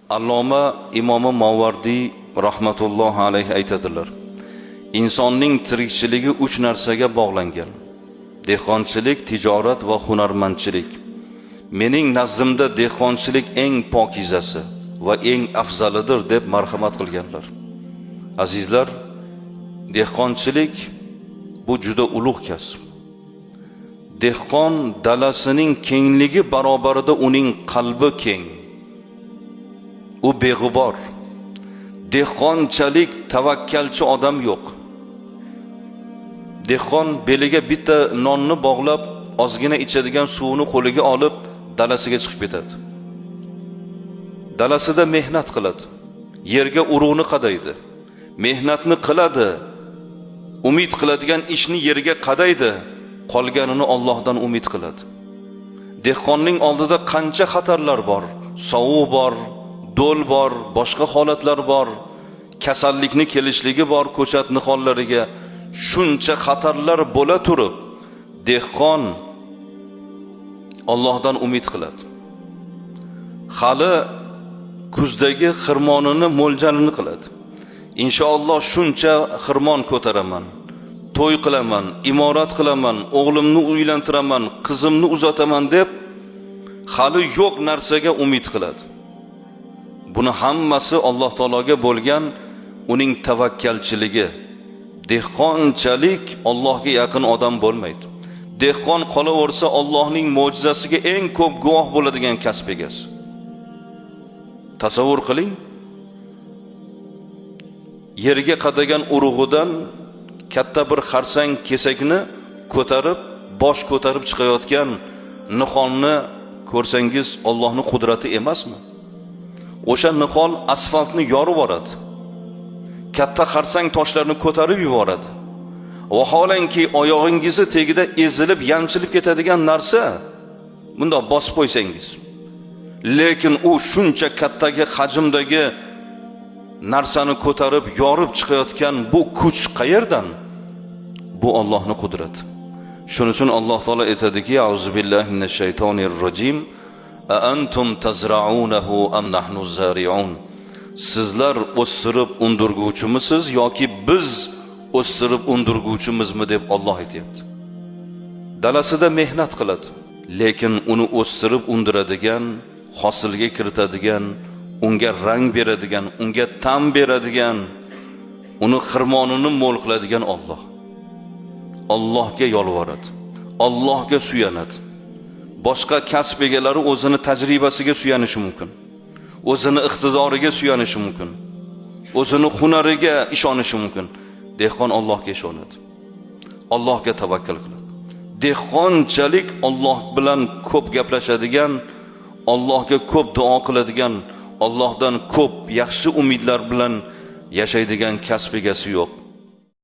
Alloma Imomi Movardiy rahmatullohi alayhi aytadilar: insonning tirikchiligi uch narsaga bog'langan: dehqonchilik, tijorat va hunarmandchilik. Mening nazdimda dehqonchilik eng pokizasi va eng afzalidir deb marhamat qilganlar. Azizlar, dehqonchilik bu juda ulug' kasb. Dehqon dalasining kengligi barobarida uning qalbi keng. U beg'ubor. Dehqonchalik tavakkalchi odam yo'q. Dehqon beliga bitta nonni bog'lab, ozgina ichadigan suvini qo'liga olib, dalasiga chiqib ketadi. Dalasida mehnat qiladi. Yerga urug'ni qadaydi. Mehnatni qiladi. Umid qiladigan ishni yerga qadaydi, qolganini Allohdan umid qiladi. Dehqonning oldida qancha xatarlar bor, sovuq bor, do'l bor, boshqa holatlar bor, kasallikni kelishligi bor ko'chat nihollariga. Shuncha xatarlar bo'la turib, dehqon Allohdan umid qiladi. Hali kuzdagi xirmonini mo'ljalini qiladi. Inshaalloh shuncha xirmon ko'taraman, to'y qilaman, imorat qilaman, o'g'limni uylantiraman, qizimni uzataman deb hali yo'q narsaga umid qiladi. Buni hammasi Alloh taologa bo'lgan uning tavakkalchiligi. Dehqonchalik Allohga yaqin odam bo'lmaydi. Dehqon qolaversa Allohning mo'jizasiga eng ko'p guvoh bo'ladigan kasb egasi. Tasavvur qiling. Yerga qadagan urug'idan katta bir xarsang kesakni ko'tarib, bosh ko'tarib chiqayotgan niholni ko'rsangiz, Allohning qudrati emasmi? O'sha nihol asfaltni yorib yuboradi. Katta xarsang toshlarni ko'tarib yuboradi. Vaholanki oyog'ingizni tagida ezilib, yanchilib ketadigan narsa bundoq bosib qo'ysangiz. Lekin u shuncha kattagi hajmdagi narsani ko'tarib, yorib chiqayotgan bu kuch qayerdan? Bu Allohning qudrati. Shuning uchun Alloh taolo aytadiki: "Auzu billahi minash shaytonir rojim. A antum tazra'unahu am nahnu zari'un." Sizlar o'stirib undirguvchimisiz yoki biz o'stirib undirguvchimizmi deb Alloh aytyapti. Dalasida mehnat qiladi, lekin uni o'stirib undiradigan, hosilga kiritadigan, unga rang beradigan, unga ta'm beradigan, uni xirmonini mo'l qiladigan Alloh. Allohga yolvoradi, Allohga suyanadi. Boshqa kasb egalari o'zini tajribasiga suyanishi mumkin, o'zini iqtidoriga suyanishi mumkin, o'zini hunariga ishonishi mumkin. Dehqon Allohga ishonadi, Allohga tavakkal qiladi. Dehqonchalik Alloh bilan ko'p gaplashadigan, Allohga ko'p duo qiladigan, Allohdan ko'p yaxshi umidlar bilan yashaydigan kasb egasi yo'q.